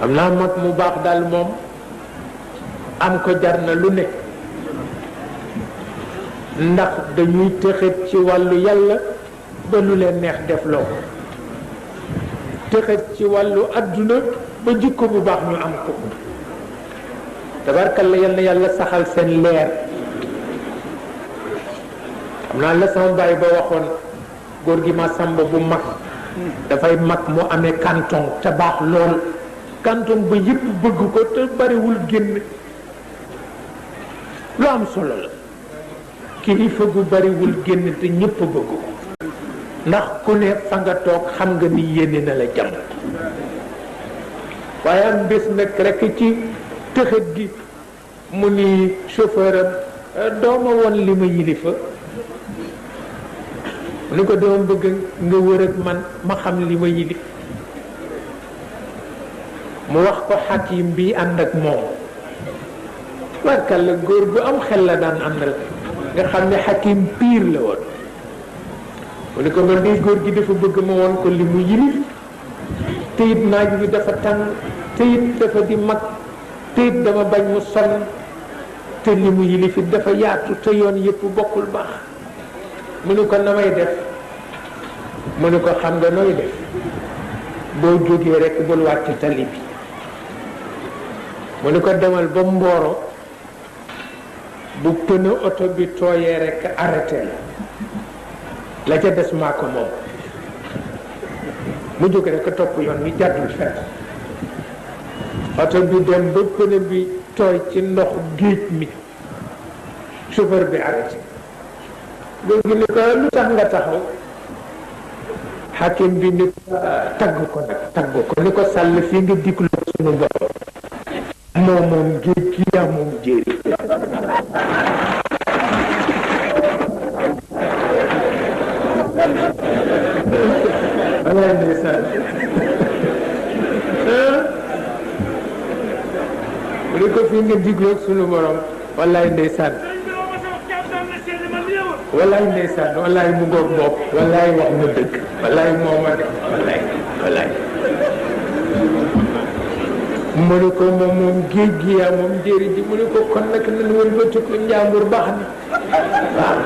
xam naa mag mu baax daal moom am ko jar na lu ne, ndax dañuy tëxët ci wàllu yàlla ba lu leen neex def loo ko, tëxët ci wàllu adduna ba jikko bu baax ñu am ko. tabarkalla yal na yàlla saxal seen leer. xam naa la sama baay ba waxoon góor gi ma samba bu mag dafay mag mu amee canton te baax lool, canton ba yëpp bëgg ko te bariwul génn. lu am solo la kilifa gu bariwul génn te ñëpp bëgg ko, ndax ku ne fa nga toog xam nga ni yéene na la jàmm. waaye am bés nag rekk ci tëxët gi mu ni chauffeur am dooma woon li ma yilifa, mu ni ko dama bëgg nga wër ak man ma xam li ma yilif. mu wax ko xakim bi ànd ak moom, barkalla góor gu am xel la daan àndal, nga xam ne xakim piir la woon. mu ni ko man de góor gi dafa bëgg ma woon ko li mu yilif, te it naaj bi dafa tàng, te it dafa di mag, te it dama bañ mu sonn, te li mu yilif it dafa yaatu te yoon yëpp bokkul baax. mu ni ko na may def, mu ni ko xam nga nooy def, boo jógee rekk bul wàcc tali bi. mu ni ko demal ba Mboro, bu pneu oto bi tooyee rekk arrêté la ca des maa ko moom. mu jóg rekk topp yoon wi jàddul fenn. oto bi dem ba pneu bi tooy ci ndox géej mi, chauffeur bi arrêté. góor gi ni ko lu tax nga taxaw? xakim bi ni ko tagg ko nag, tagg ko ni ko sàll fii nga diklu suñu borom, moom géej gi yaa moom jéeri. wallaay ndeysaan. mu ni ko fii nga diklu suñu borom, wallaay ndeysaan. wallaay ndeysaan, wallaay mu ngoog bopp, wallaay wax na dëgg, wallaay mooma de, wallaay. mu ne ko moom géej gi yaa moom jéeri ji. mu ne ko kon nag nan wëlbati ko njàmbur baax na waaw.